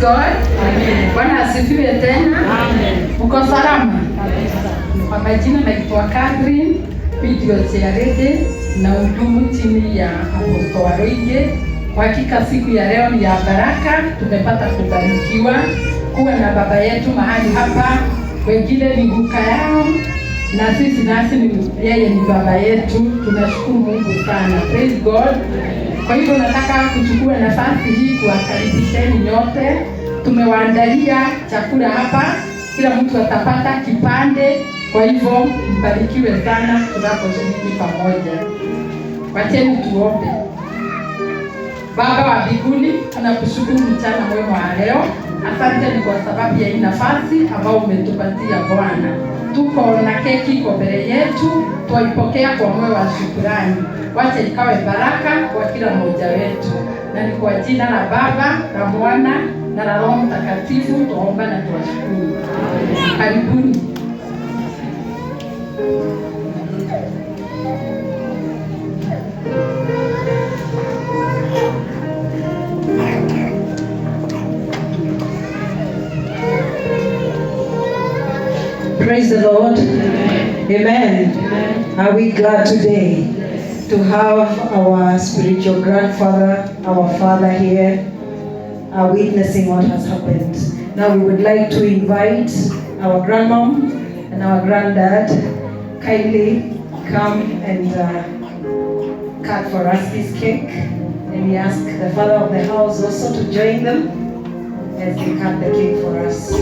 God. Amen. Bwana asifiwe tena. Amen. Uko salama? Kabisa. Kwa majina naitwa Catherine Video Charity na hudumu chini ya Apostle Waruinge. Kwa hakika siku ya leo ni ya baraka, tumepata kubarikiwa kuwa na baba yetu mahali hapa. Wengine ni guka yao na sisi nasi ni yeye ni baba yetu. Tunashukuru Mungu sana. Praise God. Kwa hivyo nataka kuchukua nafasi hii kuwakaribisheni nyote. Tumewaandalia chakula hapa, kila mtu atapata kipande. Kwa hivyo mbarikiwe sana tunaposhiriki pamoja. Wacheni tuombe. Baba wa mbinguni, tunakushukuru mchana mwema wa leo. Asante ni kwa sababu ya hii nafasi ambayo umetupatia Bwana. Tuko na keki iko mbele yetu, twaipokea kwa moyo wa shukrani. Wacha ikawe baraka kwa kila mmoja wetu, na ni kwa jina la Baba, la Mwana na la Roho Mtakatifu tuomba na tuwashukuru. Karibuni. Praise the Lord. Amen. Are we glad today to have our spiritual grandfather, our father here, witnessing what has happened? Now we would like to invite our grandmom and our granddad. Kindly come and cut for us this cake. And we ask the father of the house also to join them as they cut the cake for us.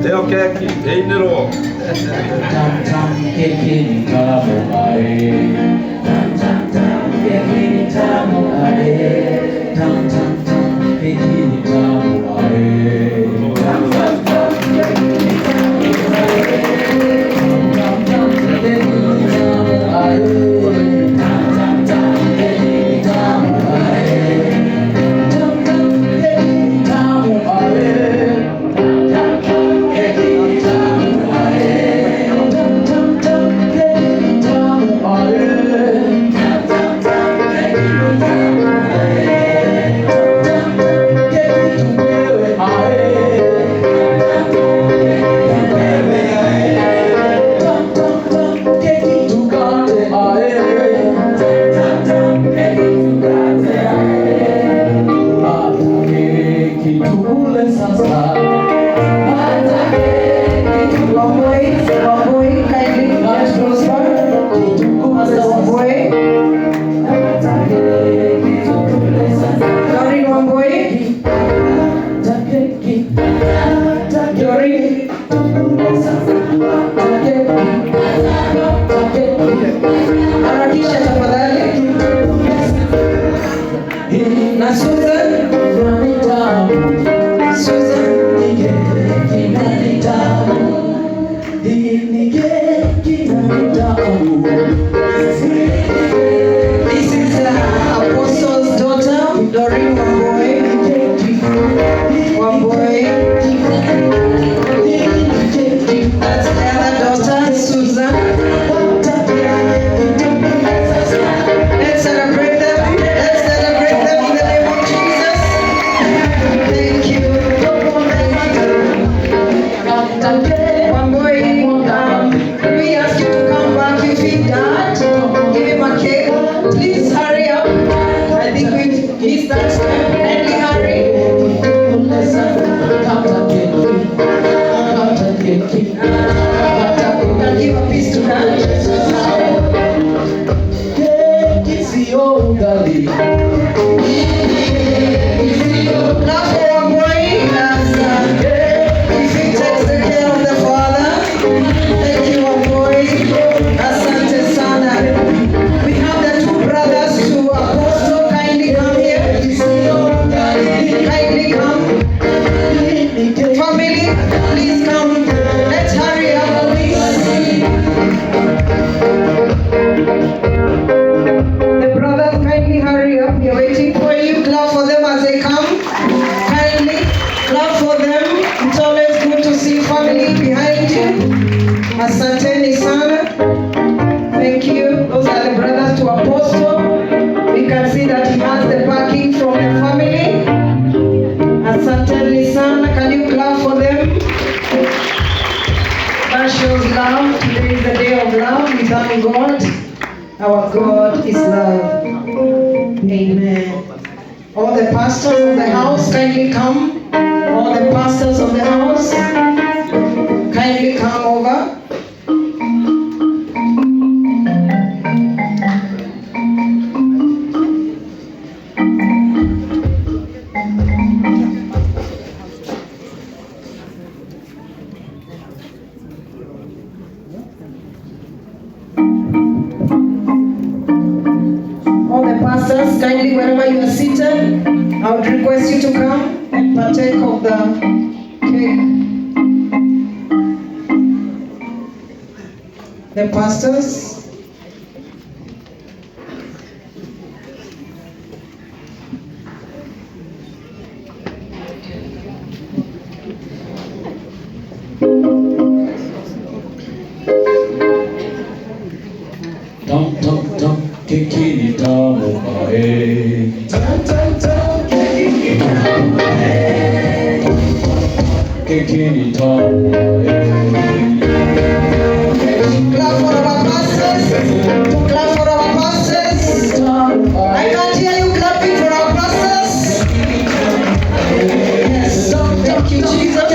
Leo keki einirwo. Tam tam keki ni tamu ae. Tam tam tam keki ni tamu ae. Tam tam tam keki ni tamu ae. Tam tam tam keki ni tamu ae. Tam tam keki ni tamu ae. Tam tam tam keki ni tamu ae. Tam tam keki ni tamu ae. Tam tam keki ni tamu ae. Tam tam tam keki ni tamu ae. Tam tam tam keki ni tamu ae. Tam tam tam keki tupewe ae. Tam tam keki tupewe ae. Tam tam tam keki tukate ae. Tam tam tam keki tukate ae. Hata keki tukule sasa. Hata keki Wambui, Wambui, kindly just prosper. Pastor Wambui. Doreen Wambui. Doreen. Harakisha tafadhali. Na Susan. Susan. Asanteni sana. Can you clap for them? That shows love. Today is the day of love. We thank God. Our God is love. Amen. All the pastors of the house, kindly come. All the pastors of the house, kindly come over. All the pastors, kindly, wherever you are seated, I would request you to come and partake of the cake. The pastors. Tam tam tam, keki ni tamu ae. Tam tam tam, keki ni tamu ae. Keki ni tamu ae. Clap for our pastors. Clap for our pastors. I can't hear you clapping for our pastors. Yes. Thank you, Jesus.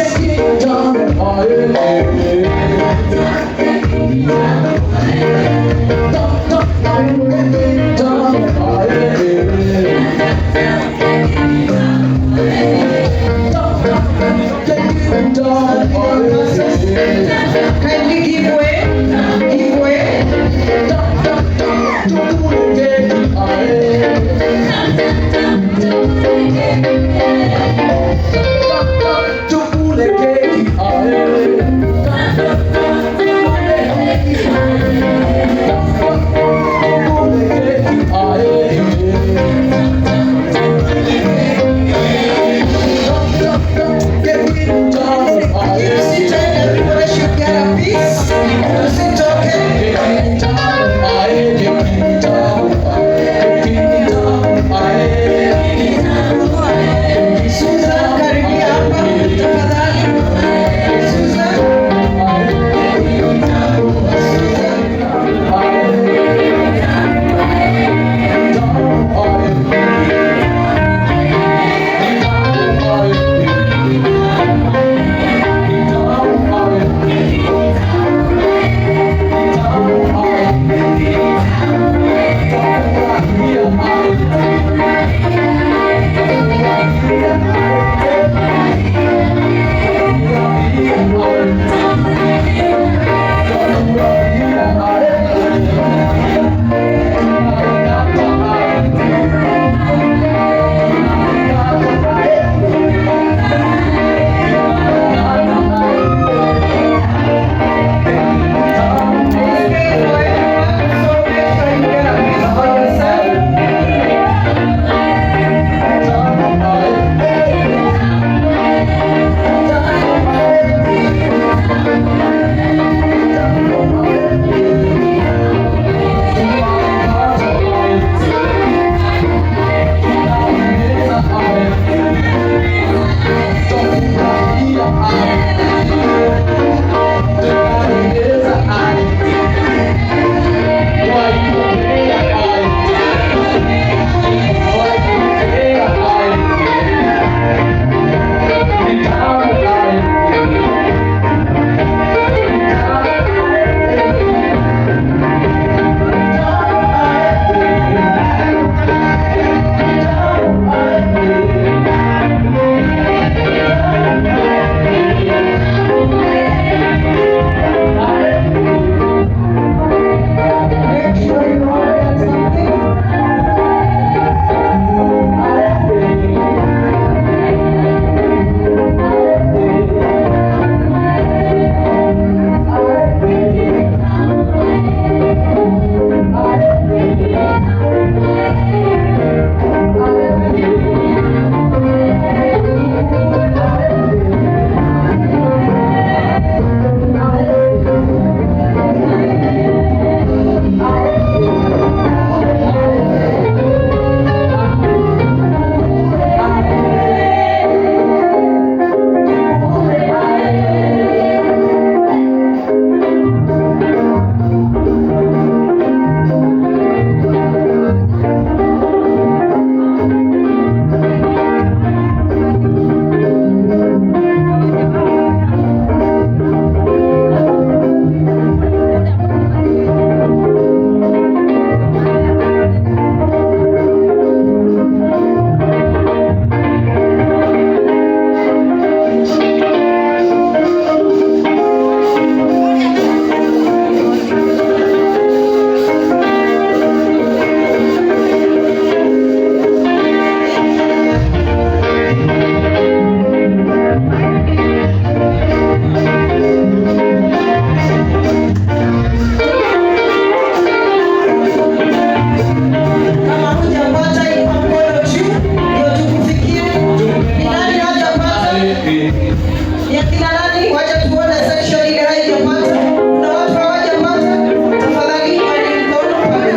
Ni akina nani? Wacha tuone section ile haijapata. Kuna watu hawajapata? Tafadhali inueni mkono pale.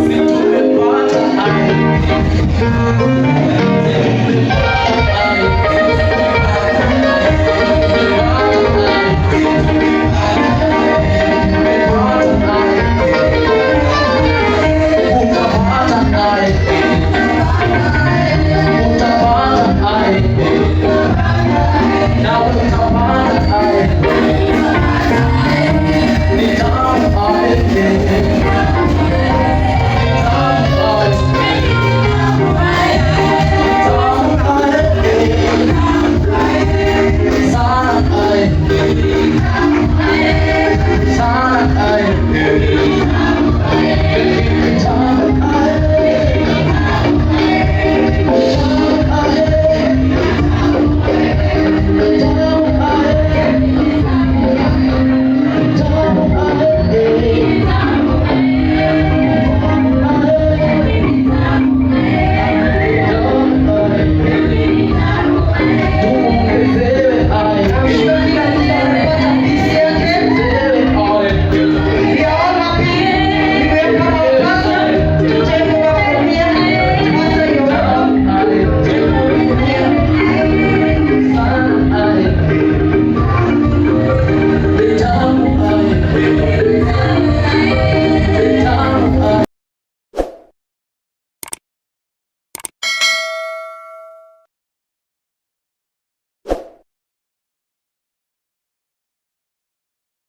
Si tumepata ae.